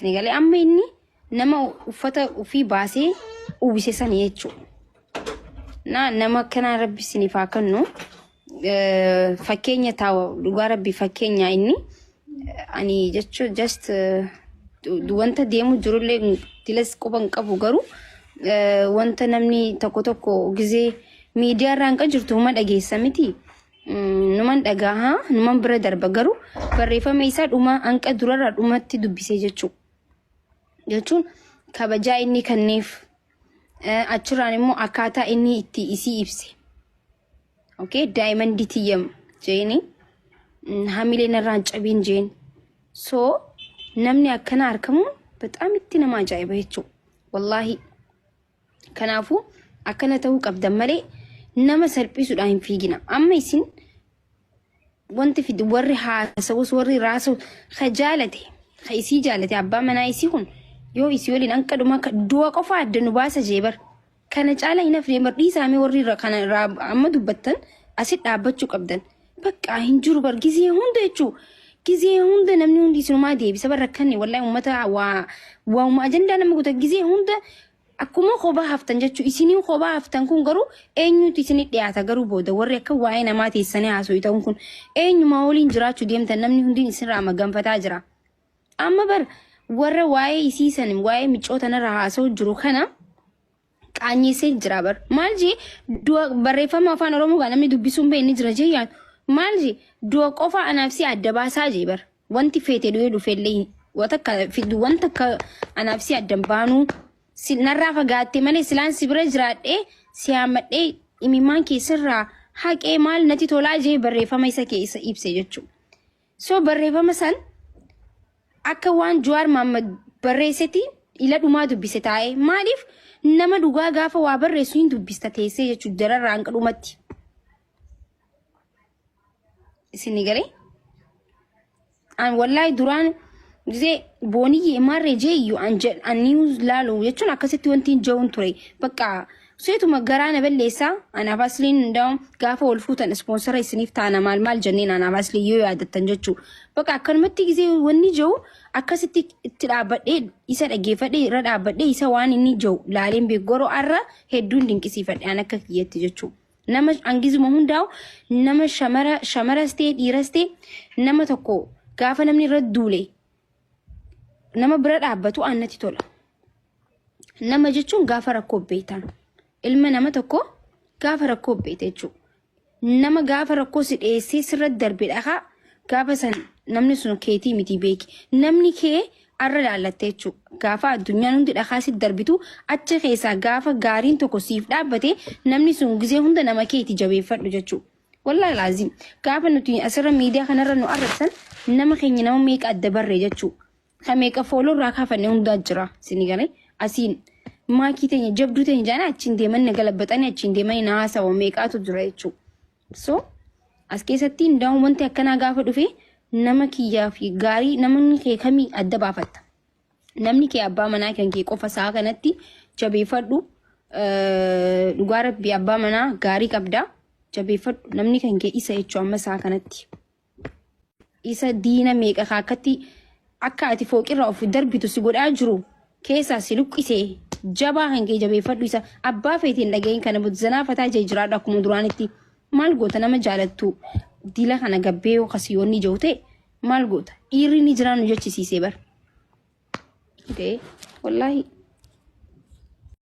Sinigalee amma inni nama uffata ofii baasee uwwise sani jechuudha. Na nama akkanaa rabbi isiniif haa kennu. Fakkeenya ta'a dhugaa rabbi fakkeenya inni. Ani jechuun just wanta deemu jirullee tilas quba hin qabu garuu wanta namni tokko tokko gizee miidiyaa irraa hin jirtu huma dhageessa miti. Numan dhagahaa numan bira darba garuu barreeffama isaa dhuma hanqa durarraa dhumatti dubbisee jechuudha. Jechuun kabajaa inni kenneef achirraan immoo akkaataa inni itti isii ibse. Okay, diamond tiyyam jeeni hamilee narraan cabiin jeen. So namni akkana argamuun በጣም itti nama ajaa'iba jechuudha. Wallaahi. Kanaafuu akkana ta'uu qabdan malee nama salphisuudhaan hin fiigina. Amma isin wanti fidi warri haasawus warri raasa'u ka jaalate ka isii jaalate abbaa manaa isii kun yoo isii waliin hanqa dhumaa ka du'a qofa adda nu baasa jee bar. Kana caala hin hafne bar dhiisaamee warri irra kana irraa amma dubbattan asit dhaabbachuu qabdan. Bakka hin jiru bar gizee hunda jechuu gizee hunda namni hundi isinumaa deebisa bar rakkanne wallahi uummata waa waa'uma ajandaa nama guuta gizee hunda akkuma kophaa haftan jechuu isiniin kophaa haftan kun garuu eenyutu isinii dhiyaata garuu booda warri akka waa'ee namaa teessanii haasoo ta'uun kun eenyumaa waliin jiraachuu deemtan namni hundi isinirraa maganfataa jira. Amma bar warra waa'ee isii san waa'ee micoota narra haasa'u jiru kana qaanyeessee jira bar. Maal jee du'a barreeffama afaan Oromoo kan namni dubbisuun beekni jira jee yaadu. Maal jee du'a qofa anaaf si adda baasaa jee bar. Wanti feete du'ee dhufellee wanta akka anaaf si adda baanuu si narraa fagaatte malee silaan si bira jiraadhee si haammadhee imimmaan keessarraa haqee maal natti tolaa jee barreeffama isa keessa ibse jechuudha. So barreeffama san akka waan Jawaar Mohaammed barreessetti ila dhumaa dubbise taa'ee maaliif nama dhugaa gaafa waa barreessu hin dubbista teessee jechuudha jararraa hanqa dhumatti. Isin galee? An wallahi duraan gisee booniyyi maarree jeeyyu an an news laalu jechuun akkasitti wanti hin ja'uun ture. Bakka seetuma garaa na balleessaa anaaf asliin hundaa'u gaafa wal fuutan sponsor isiniif taana maal maal jenneen anaaf aslii yoo yaadattan jechuu. Bakka akkanumatti gisee wanni ja'u akkasitti itti dhaabbadhee isa dhaggeeffadhee irra dhaabbadhee isa waan inni ja'u laaleen beeku garuu har'a hedduun dinqisiifadhe an akka kiyyatti jechuu. Nama hangizuma hundaa'u nama shamara shamaras ta'e dhiiras ta'e nama tokko gaafa namni irra duule nama bira dhaabbatu annatti tola. Nama jechuun gaafa rakkoo beektan. Ilma nama tokko gaafa rakkoo beekte jechuudha. Nama gaafa rakkoo si dhiyeessee sirra darbe dhagaa gaafa san namni sun keetii miti beeki. Namni kee arra laallatte jechuudha. Gaafa addunyaan hundi dhagaa si darbitu achi keessaa gaafa gaariin tokko siif dhaabbate namni sun gizee hunda nama keeti jabeeffadhu jechuudha. Wallaahi laazim gaafa nuti asirra miidiyaa kanarra nu arrabsan nama keenya nama meeqa adda barre jechuudha. Kan meeqa follow irraa kaafanne hundaa jira isinii galee asiin maakii teenya jabduu teenya jaana achiin deeman na galabbaxanii achiin deemanii na haasawa meeqaatu jira jechuudha. So as keessatti ndaa'u wanti akkanaa gaafa dhufe nama kiyyaa fi gaarii namni kee kamii adda baafatta. Namni kee abbaa manaa kan kee qofa isaa kanatti jabeeffadhu. Dhugaa rabbii abbaa manaa gaarii qabda jabeeffadhu namni kan kee isa jechuu amma isaa kanatti. Isa diina meeqa akkatti akka ati fooqirraa of darbitu si godhaa jiru keessaa si luqqisee jabaa kan kee jabeeffadhu isa abbaa feetiin dhaga'iin kana zanaa fataa jee jiraadhu akkuma duraanitti maal goota nama jaalattu dila kana gabbee yoo kasii wanni jiru ta'e maal goota dhiirri ni jiraan nu jechisiisee bar. Wallaahi.